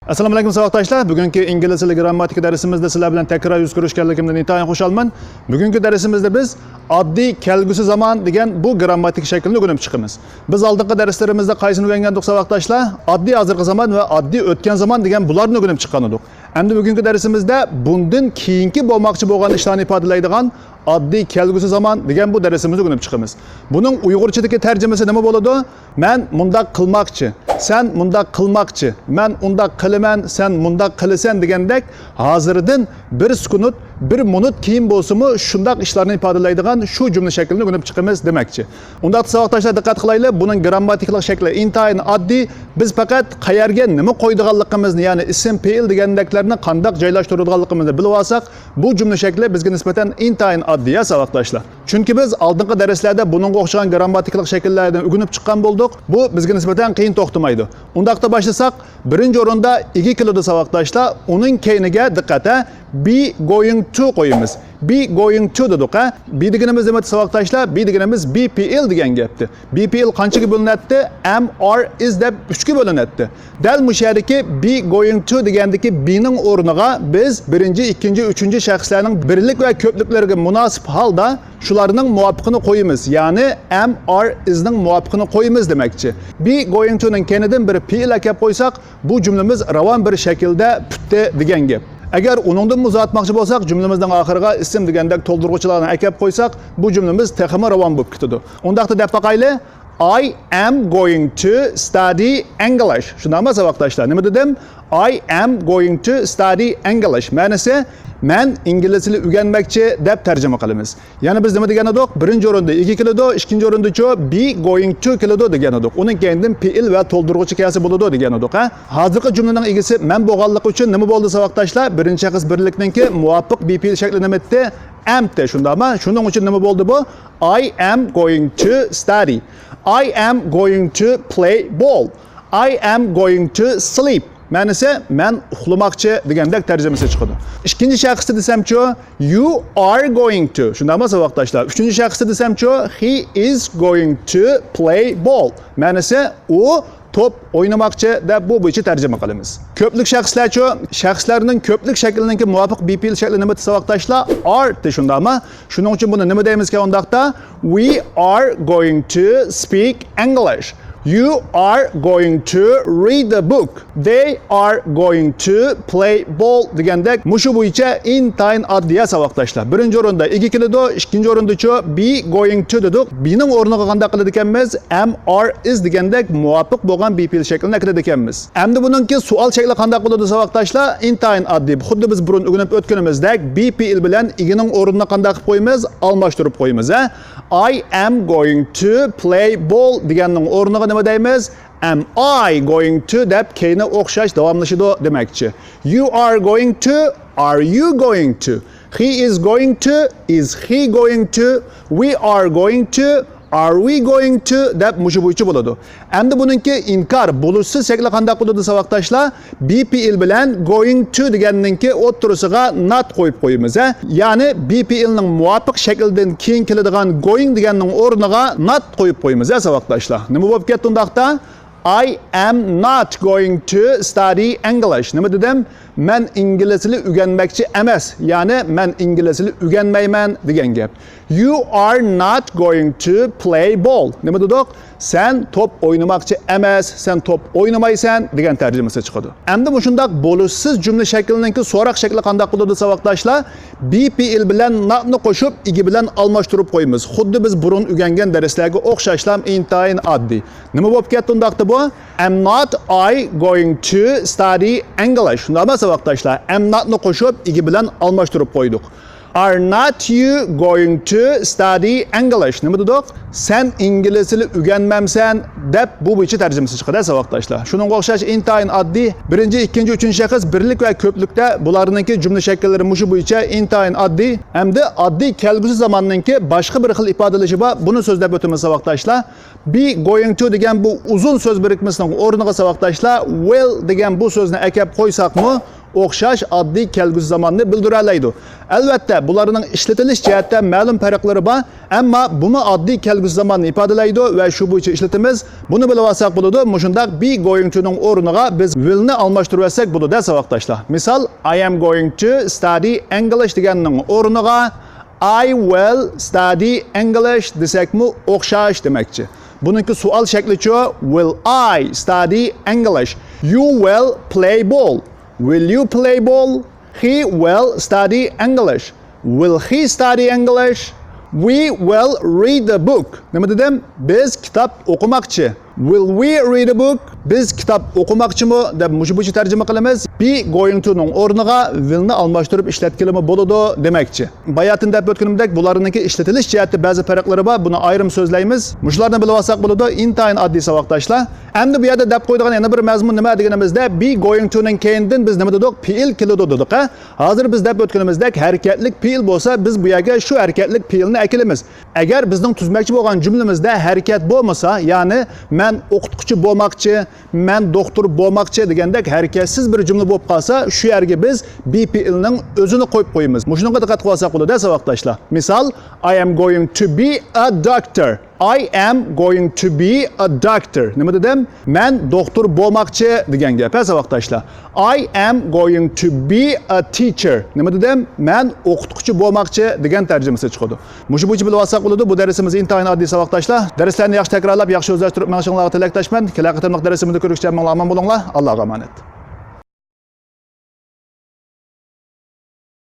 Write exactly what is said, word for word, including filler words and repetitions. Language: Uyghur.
ئەسسالامۇ ئەلەيكۇم ساۋاقداشلار. بۈگۈنكى ئىنگلىز تىلى گىرامماتىكا دەرسىمىزدە سىلەر بىلەن تەكرار يۈز كۆرۈشكەنلىكىمدىن ئىنتايىن خۇشالمەن. بۈگۈنكى دەرسىمىزدە بىز ئاددىي كەلگۈسى زامان دېگەن بۇ گىرامماتىكا شەكلىنى ئۆگىنىپ چىقىمىز. بىز ئالدىنقى دەرسلىرىمىزدە قايسىنى ئۆگەنگەنىدۇق ساۋاقداشلار؟ ئاددىي ھازىرقى زامان ۋە ئاددىي ئۆتكەن زامان دېگەن بۇلارنى ئۆگىنىپ چىققانىدۇق. ئەمدى بۈگۈنكى دەرسىمىزدە بۇندىن كېيىنكى بولماقچى بولغان ئىشلارنى ئىپادىلەيدىغان ئاددىي كەلگۈسى زامان دېگەن بۇ دەرسىمىزنى ئۆگىنىپ چىقىمىز. بۇنىڭ ئۇيغۇرچىدىكى تەرجىمىسى نېمە بولىدۇ؟ مەن مۇنداق قىلماقچى، سەن مۇنداق قىلماقچى، مەن ئۇنداق قىلىمەن، سەن مۇنداق قىلىسەن دېگەندەك، ھازىردىن بىر سېكۇنت، بىر مىنۇت كېيىن بولسىمۇ شۇنداق ئىشلارنى ئىپادىلەيدىغان شۇ جۈملە شەكلىنى ئۆگىنىپ چىقىمىز دېمەكچى. ئۇنداقتا ساۋاقداشلار، دىققەت قىلايلى، بۇنىڭ گىرامماتىكىلىق شەكلى ئىنتايىن ئاددىي. بىز پەقەت قەيەرگە نېمە قويىدىغانلىقىمىزنى، يەنى ئىسىم، پېئىل دېگەندەكلەرنى قانداق جايلاشتۇرىدىغانلىقىمىزنى بىلىۋالساق، بۇ جۈملە شەكلى بىزگە نىسبەتەن ئىنتايىن ئاددىي، ھە، ساۋاقداشلار. چۈنكى بىز ئالدىنقى دەرسلەردە بۇنىڭغا ئوخشىغان گىرامماتىكىلىق شەكىللەردىن ئۆگىنىپ چىققان بولدۇق. بۇ بىزگە نىسبەتەن قىيىن توختىمايدۇ. ئۇنداقتا باشلىساق، بىرىنچى ئورۇندا ئىگە كېلىدۇ ساۋاقداشلار. ئۇنىڭ كەينىگە دىققەت، ھە، be going to قويىمىز. Be going to دېدۇق، ھە. Be دېگىنىمىز نېمە ساۋاقداشلار؟ Be دېگىنىمىز be پېئىل دېگەن گەپتى. Be پېئىل قانچىگە بۆلۈنەتتى؟ Am، are، is دەپ ئۈچكە بۆلۈنەتتى. دەل مۇشۇ يەردىكى be going to دېگەندىكى be نىڭ ئورنىغا بىز بىرىنچى، ئىككىنچى، ئۈچىنچى شەخسلەرنىڭ بىرلىك ۋە كۆپلۈكلىرىگە مۇناسىپ ھالدا شۇلارنىڭ مۇۋاپىقىنى قويىمىز، يەنى am، are، is نىڭ مۇۋاپىقىنى قويىمىز دېمەكچى. Be going to نىڭ كەينىدىن بىر پېئىل ئەكەپ قويساق، بۇ جۈملىمىز راۋان بىر شەكىلدە پۈتتى دېگەن گەپ. ئەگەر ئۇنىڭدىنمۇ ئۇزارتماقچى بولساق، جۈملىمىزنىڭ ئاخىرىغا ئىسىم دېگەندەك تولدۇرغۇچىلارنى ئەكەپ قويساق، بۇ جۈملىمىز تېخىمۇ راۋان بولۇپ كېتىدۇ. ئۇنداقتا دەپ باقايلى. I am going to study English. شۇنداقمۇ ساۋاقداشلار؟ نېمە دېدىم؟ I am going to study English. مەنىسى، مەن ئىنگلىز تىلى ئۆگەنمەكچى دەپ تەرجىمە قىلىمىز. يەنى بىز نېمە دېگەنىدۇق؟ بىرىنچى ئورۇندا ئىگە كېلىدۇ، ئىككىنچى ئورۇندىچۇ be going to كېلىدۇ دېگەنىدۇق. ئۇنىڭ كەينىدىن پېئىل ۋە تولدۇرغۇچى كەلسە بولىدۇ دېگەنىدۇق، ھە؟ ھازىرقى جۈملىنىڭ ئىگىسى مەن بولغانلىقى ئۈچۈن نېمە بولدى ساۋاقداشلار؟ بىرىنچى شەخس بىرلىكنىڭكى مۇۋاپىق be پېئىل شەكلى نېمە ئىدى؟ Am تى، شۇنداقمۇ؟ شۇنىڭ ئۈچۈن نېمە بولدى بۇ؟ I am going to study. I am going to play ball. I am going to sleep. مەنىسى، مەن ئۇخلىماقچى دېگەندەك تەرجىمىسى چىقىدۇ. ئىككىنچى شەخستە دېسەمچۇ، you are going to. شۇنداقمۇ ساۋاقداشلار؟ ئۈچىنچى شەخستە دېسەمچۇ، he is going to play ball. مەنىسى، ئۇ توپ ئوينىماقچى دەپ بۇ بويىچە تەرجىمە قىلىمىز. كۆپلۈك شەخسلەرچۇ؟ شەخسلەرنىڭ كۆپلۈك شەكلىنىڭكى مۇۋاپىق be پېئىل شەكلى نېمە ساۋاقداشلار؟ Are تى، شۇنداقمۇ؟ شۇنىڭ ئۈچۈن بۇنى نېمە دەيمىزكەن ئۇنداقتا؟ We are going to speak English. You are going to read a book. They are going to play ball دېگەندەك مۇشۇ بويىچە ئىنتايىن ئاددىي ساۋاقداشلار. بىرىنچى ئورۇندا ئىگە كېلىدۇ، ئىككىنچى ئورۇندىچۇ be going to دېدۇق. Be نىڭ ئورنىغا قانداق قىلىدىكەنمىز؟ Am، are، is دېگەندەك مۇۋاپىق بولغان be پېئىل شەكلىنى ئەكېلىدىكەنمىز. ئەمدى بۇنىڭكى سوئال شەكلى قانداق بولىدۇ ساۋاقداشلار؟ ئىنتايىن ئاددىي. خۇددى بىز بۇرۇن ئۆگىنىپ ئۆتكىنىمىزدەك be پېئىل بىلەن ئىگىنىڭ ئورنىنى قانداق قىلىپ قويىمىز؟ ئالماشتۇرۇپ قويىمىز، ھە؟ I am going to play ball دېگەننىڭ ئورنىغا نېمە دەيمىز؟ Am I going to دەپ كەينى ئوخشاش داۋاملىشىدۇ دېمەكچى. You are going to، are you going to؟ He is going to، is he going to؟ We are going to، are we going to دەپ مۇشۇ بويىچە بولىدۇ. ئەمدى بۇنىڭكى ئىنكار، بولۇشسىز شەكلى قانداق بولىدۇ ساۋاقداشلار؟ Be پېئىل بىلەن going to دېگەننىڭكى ئوتتۇرىسىغا not قويۇپ قويىمىز، ھە؟ يەنى be پېئىلنىڭ مۇۋاپىق شەكلىدىن كېيىن كېلىدىغان going دېگەننىڭ ئورنىغا not قويۇپ قويىمىز، ھە ساۋاقداشلار؟ نېمە بولۇپ كەتتى ئۇنداقتا؟ I am not going to study English. نېمە دېدىم؟ مەن ئىنگلىز تىلى ئۆگەنمەكچى ئەمەس، يەنى مەن ئىنگلىز تىلى ئۆگەنمەيمەن دېگەن گەپ. You are not going to play ball. نېمە دېدۇق؟ سەن توپ ئوينىماقچى ئەمەس، سەن توپ ئوينىمايسەن دېگەن تەرجىمىسى چىقىدۇ. ئەمدى مۇشۇنداق بولۇشسىز جۈملە شەكلىنىڭكى سوراق شەكلى قانداق بولىدۇ ساۋاقداشلار؟ Be پېئىل بىلەن not نى قوشۇپ، ئىگە بىلەن ئالماشتۇرۇپ قويىمىز. خۇددى بىز بۇرۇن ئۆگەنگەن دەرسلەرگە ئوخشاشلا ئىنتايىن ئاددىي. نېمە بولۇپ كەتتى ئۇنداقتا بۇ؟ Am not I going to study English؟ شۇنداقمۇ ساۋاقداشلار؟ Am not نى قوشۇپ، ئىگە بىلەن ئالماشتۇرۇپ قويدۇق. Are not you going to study English؟ نېمە دېدۇق؟ سەن ئىنگلىز تىلى ئۆگەنمەمسەن؟ دەپ بۇ بويىچە تەرجىمىسى چىقىدۇ ساۋاقداشلار. شۇنىڭغا ئوخشاش ئىنتايىن ئاددىي. بىرىنچى، ئىككىنچى، ئۈچىنچى شەخس بىرلىك ۋە كۆپلۈكتە بۇلارنىڭكى جۈملە شەكىللىرى مۇشۇ بويىچە ئىنتايىن ئاددىي. ئەمدى ئاددىي كەلگۈسى زاماننىڭكى باشقا بىر خىل ئىپادىلىشى بار. بۇنى سۆزلەپ ئۆتىمىز ساۋاقداشلار. Be going to دېگەن بۇ ئۇزۇن سۆز بىرىكمىسىنىڭ ئورنىغا ساۋاقداشلار will دېگەن بۇ سۆزنى ئەكەپ قويساقمۇ، ئوخشاش ئاددىي كەلگۈسى زاماننى بىلدۈرەلەيدۇ. ئەلۋەتتە، بۇلارنىڭ ئىشلىتىلىش جەھەتتە مەلۇم پەرقلىرى بار، ئەمما بۇمۇ ئاددىي كەلگۈسى زاماننى ئىپادىلەيدۇ ۋە شۇ بويىچە ئىشلىتىمىز. بۇنى بىلىۋالساق بولىدۇ، مۇشۇنداق be going to نىڭ ئورنىغا بىز will نى ئالماشتۇرۇۋەتسەك بولىدۇ-دە، ساۋاقداشلار. مىسال، I am going to study English دېگەننىڭ ئورنىغا I will study English دېسەكمۇ ئوخشاش دېمەكچى. بۇنىڭكى سوئال شەكلىچۇ؟ Will I study English? You will play ball. Will you play ball? He will study English. Will he study English? We will read a book. نېمە دېدىم؟ بىز كىتاب ئوقۇماقچى. Will we read a book? بىز كىتاب ئوقۇماقچىمۇ دەپ مۇشۇ بويىچە تەرجىمە قىلىمىز. Be going to نىڭ ئورنىغا will نى ئالماشتۇرۇپ ئىشلەتكىلىمۇ بولىدۇ دېمەكچى. باياتىن دەپ ئۆتكىنىمدەك، بۇلارنىڭكى ئىشلىتىلىش جەھەتتە بەزى پەرقلىرى بار، بۇنى ئايرىم سۆزلەيمىز. مۇشۇلارنى بىلىۋالساق بولىدۇ، ئىنتايىن ئاددىي ساۋاقداشلار. ئەمدى بۇ يەردە دەپ قويىدىغان يەنە بىر مەزمۇن نېمە دېگىنىمىزدە، be going to نىڭ كەينىدىن بىز نېمە دېدۇق؟ پېئىل كېلىدۇ دېدۇق، ھە؟ ھازىر بىز دەپ ئۆتكىنىمىزدەك، ھەرىكەتلىك پېئىل بولسا، بىز بۇ يەرگە شۇ ھەرىكەتلىك پېئىلنى ئەكېلىمىز. ئەگەر بىزنىڭ تۈزمەكچى بولغان جۈملىمىزدە ھەرىكەت بولمىسا، يەنى مەن ئوقۇتقۇچى بولماقچى، مەن دوختۇر بولماقچى دېگەندەك ھەرىكەتسىز بىر جۈملە بولۇپ قالسا، شۇ يەرگە بىز be پېئىلنىڭ ئۆزىنى قويۇپ قويىمىز. مۇشۇنىڭغا دىققەت قىلىۋالساق بولىدۇ، ساۋاقداشلار. مىسال، I am going to be a doctor. I am going to be a doctor. نېمە دېدىم؟ مەن دوختۇر بولماقچى دېگەن گەپ، ھە، ساۋاقداشلار. I am going to be a teacher. نېمە دېدىم؟ مەن ئوقۇتقۇچى بولماقچى دېگەن تەرجىمىسى چىقىدۇ. مۇشۇ بويىچە بىلىۋالساق بولىدۇ. بۇ دەرسىمىز ئىنتايىن ئاددىي، ساۋاقداشلار. دەرسلەرنى ياخشى تەكرارلاپ، ياخشى ئۆزلەشتۈرۈپ مېڭىشىڭلارغا تىلەكداشمەن. كېلەر قېتىملىق دەرسىمىزدە كۆرۈشكىچە ھەممىڭلار ئامان بولۇڭلار. ئاللاغا ئامانەت.